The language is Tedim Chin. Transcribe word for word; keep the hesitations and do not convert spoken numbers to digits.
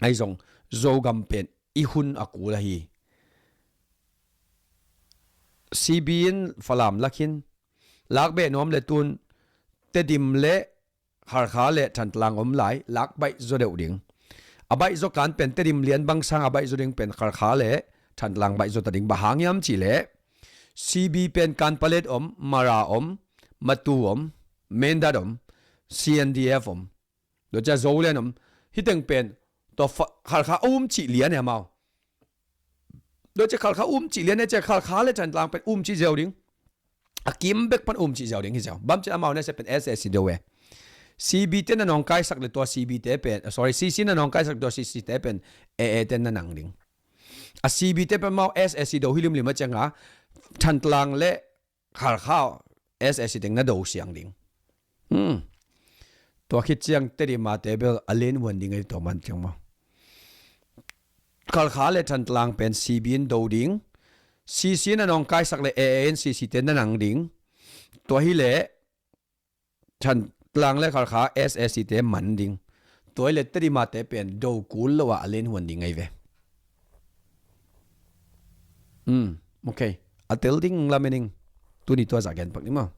Ahi zong Zogam pen i hun a kul ahi. CB in Falam la khin, lak beh nuam le tun Tedim le Khalkha le Thantlang om lai, lak baih zaw deuh ding. A baih zaw kan pen Tedim lian bang sang a baih zaw ding pen Khalkha le Thantlang baih zaw ta ding. Bang hang hiam cih leh CB pen Kanpalet om, Mara om, Matu om, Mindat om, CNDF om, tua ciang Zoland om. Hih teng pen tua Khalkha um cih lian e amau. Tua ciang Khalkha um cih lian e, ciang Khalkha le Thantlang pen um cih ziau ding. A kim bek pan um cih ziau ding hi ziau. Bang hang cih leh amau nasep pen SAC do e. CB te na nawngkaisak le tua CB te pen, sorry, CC na nawngkaisak le tua CC te pen AA te na nang ding. A CB te pen amau SAC do hi limlim a ciang a Thantlang le Khalkha SAC teng na do siang ding. Hmm. Tua khit ciang Tedim a te bel a len huan ding ahi tua man ciang maw. Khalkha le Thantlang pen CB in do ding. CC na nawngkaisak le AA in CC te na nang ding. Tua hi leh Thantlang le Khalkha SAC te man ding. Tua hi leh Tedim a te pen do kul lo a a len huan ding ahi ve. Hmm. Okay. A tel ding lam e ning. Tuni tua zah gen pak ni maw.